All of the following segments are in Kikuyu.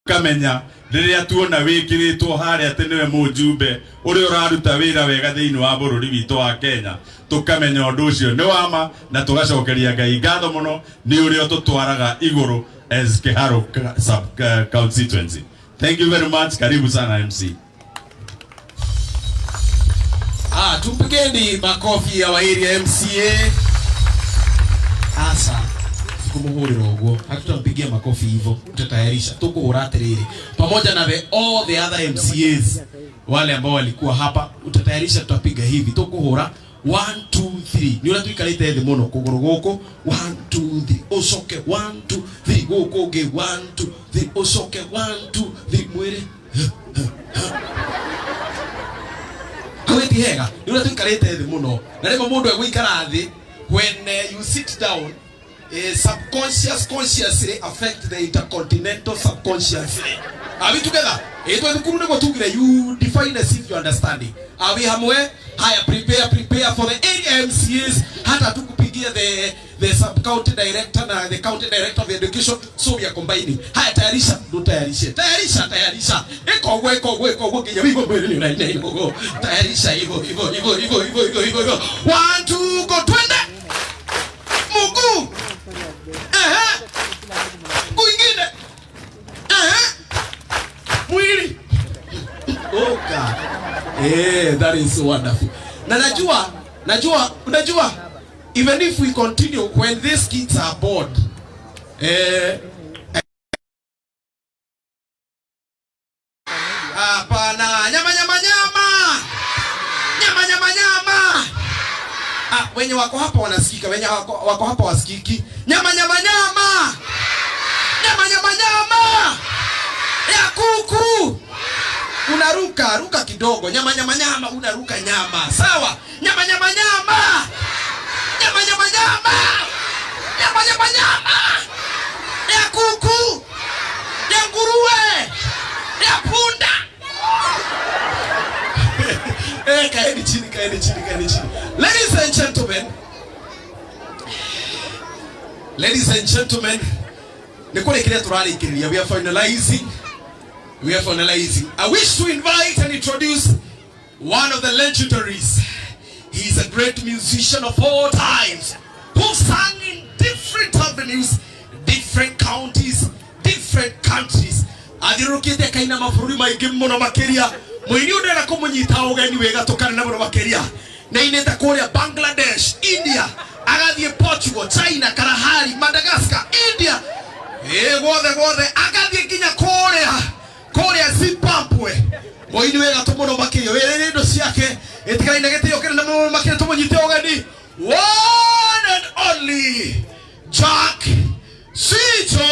Tũkamenya rĩrĩa tuona wĩkĩrĩtwo harĩa atĩ nĩwe mũjumbe ũrĩa ũraruta wĩra wega thĩinĩ wa bũrũri witũ wa Kenya, tũkamenya ũndũ ũcio nĩ wama na tũgacokeria Ngai ngatho mũno nĩ ũrĩa ũtũtwaraga igũrũ as Kiharu sub constituency. Thank you very much. Karibu sana MC. Ah, tupigeni makofi ya area MCA. Asa kumuhurira uguo hatutampigia makofi hivyo, tutatayarisha tukuhura atiriri pamoja na the all the other MCAs wale ambao walikuwa hapa, utatayarisha, tutapiga hivi tukuhura 1 2 3 ni uria tuikarite thi muno kuguru guku 1 2 3 ucoke 1 2 3 guku ngi 1 2 3 ucoke 1 2 3 mwiri hau ti hega ni uria tuikarite thi muno na rimwe mundu egũikara thi when you sit down, subconscious consciously affect the intercontinental subconsciously. Are we together? Twe thukuru niguo tugire you define as if you understanding. Are we hamwe? Haya, prepare, prepare for the area MCAs. Hata tukupigia the sub county director na the county director of education, so we are combining. Haya, tayarisha, ndo tayarishe, tayarisha, tayarisha, iko iko iko nginya wigo mwili ni unaina hivyo, tayarisha hivyo hivyo hivyo hivyo hivyo hivyo hivyo hivyo. 1 2 go, twende mguu, ehe, kwingine, ehe, mwili. Oh God. That is wonderful. Na najua, najua, unajua, even if we continue when these kids are bored, hapana, nyama nyama nyama. Nyama nyama nyama. Ah, wenye wako hapa wanasikika, wenye wako hapa wasikiki. Nyama nyama nyama. Nyama nyama nyama. Ya kuku. Unaruka, ruka kidogo. Nyama nyama nyama, unaruka nyama. Sawa? Nyama nyama nyama. Nyama nyama nyama. Nyama nyama nyama. Ya kuku. Ya nguruwe. Ya punda. Kaeni chini, kaeni chini, kaeni chini. Ladies and gentlemen. Ladies and gentlemen, ni kule kile turarikiriria. We are finalizing. We are finalizing. I wish to invite and introduce one of the legendaries. He is a great musician of all times who sang in different avenues, different counties, different countries. Athiũrũrũkĩte akaina mabũrũri maingĩ mũno makĩria. Mũini ũyũ ndĩrenda kũmũnyita ũgeni wega tũkane na mũno makĩria. Nĩainĩte kũrĩa Bangladesh, India, agathiĩ Portugal, China, Kalahari, Madagascar, India, guothe guothe, agathiĩ nginya kũrĩa Zimbabwe. Mũini wega tũ mũno makĩria, wĩrĩire indo ciake, ĩtĩkĩrai na gĩtĩo kĩnene mũno makĩria tũmũnyite ũgeni. One and only Jack Sicho.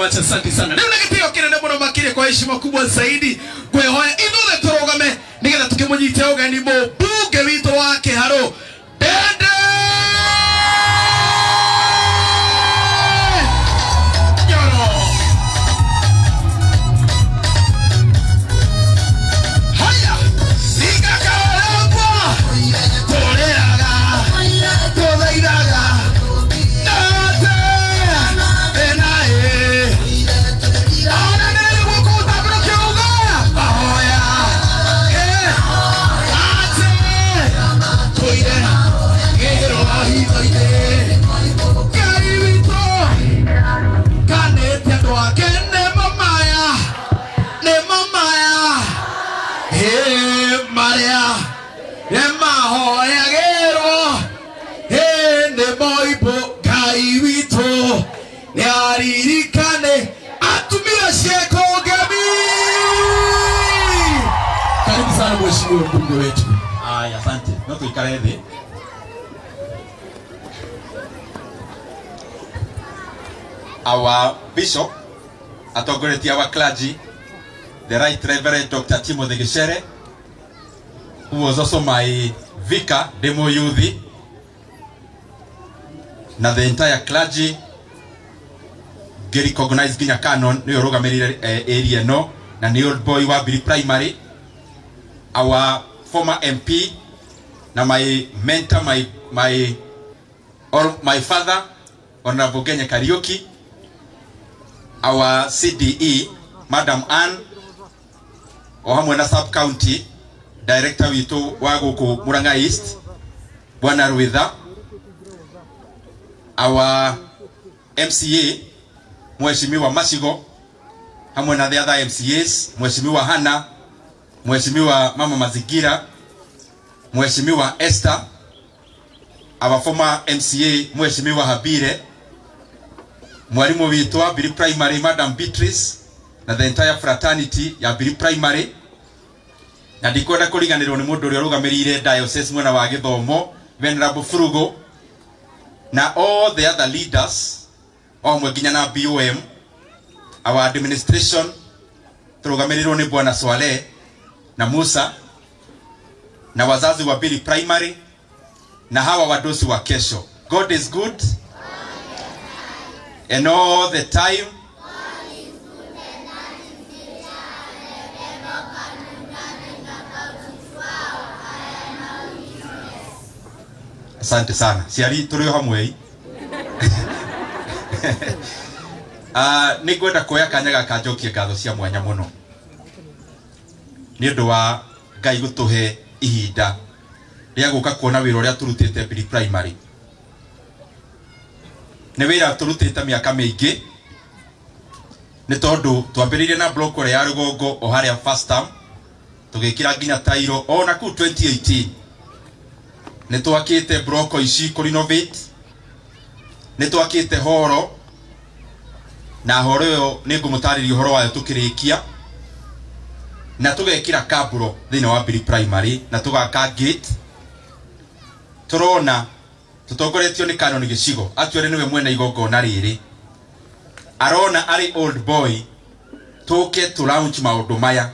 much, asante sana. Rĩu na gĩtĩo kĩnene mũno makĩria, kwa heshima kubwa zaidi, ngwĩhoya ithuothe tũrũgame nĩgetha tũkĩmũnyite ũgeni mũmbunge witũ wa Kĩharũ, Ndindi Nyoro. Haya, igakawaragwa tũrĩraga tũthaithaga nate enaĩ ona nĩ guoko ũtambũrũke mahoya ate tũire gĩrwo hitho-inĩ. Ngai witũ kanĩte andũ ake nĩmo maya, nĩmo maya ĩ marĩa nĩmahoyagĩrwo ĩ nĩ moimbũ. Ngai witũ nĩ aririkane atumia ciĩko ngemi. Karibu sana, mheshimiwa mbunge wetu. Aya, asante. No tuikare thĩ. Our bishop atongoretie our clergy, the Right Reverend Dr. Timothy Gichere, who was also my vicar ndĩ mũyuthi, na the entire clergy, ngĩ-recognize nginya canon nĩwe ũrũgamĩrĩire area ĩno na nĩ old boy wa Biri Primary, our former MP na my mentor, my or my father, Honorable Ngenye Kariuki, our CDE, Madam Ann, o hamwe na sub county director witũ wa gũkũ Murang'a East, Bwana Rwitha, our MCA, Mheshimiwa Mashigo, hamwe na the other MCAs, Mheshimiwa Hana, Mheshimiwa Mama Mazingira, Mheshimiwa Esther, our former MCA, Mheshimiwa Habire, mwalimu witũ wa Biri Primary, Madam Beatrice, na the entire fraternity ya Biri Primary, na ndikwenda kũriganĩrwo nĩ mũndũ ũrĩa ũrũgamĩrĩire diocese mwena wa gĩthomo, Venerable Furugo, na all the other leaders, o hamwe nginya na BOM, our administration tũrũgamĩrĩirwo nĩ Bwana Swale na Musa, na wazazi wa Biri Primary na hawa wadosi wa kesho. God is good and all the time. Asante sana. Ciari, tũrĩ o hamwe. Nĩ ngwenda kuoya kanya gaka njokie ngatho cia mwanya mũno nĩ ũndũ wa Ngai gũtũhe ihinda rĩa gũka kuona wĩra ũrĩa tũrutĩte Biri Primary. Nĩ wĩra tũrutĩte mĩaka mĩingĩ, nĩ tondũ twambĩrĩirie na block ĩrĩa ya rũgongo o harĩa first term, tũgĩkĩra nginya tairo ona kũu 2018. Nĩ twakĩte block ici kũ renovate, nĩ twakĩte horo, na horo ĩyo nĩ ngũmũtarĩria ũhoro wayo tũkĩrĩkia, na tũgekĩra kaburo thĩinĩ wa Biri Primary na tũgaka gate. Tũrona tũtongoretio nĩ Canon Gĩcigo, actually nĩwe mwene igongona rĩrĩ, arona arĩ old boy tũke tũ launch maũndũ maya,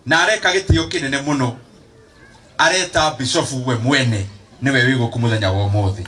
na areka gĩtĩo kĩnene mũno, areta bishofu we mwene nĩwe wĩ gũkũ mũthenya wa ũmũthĩ.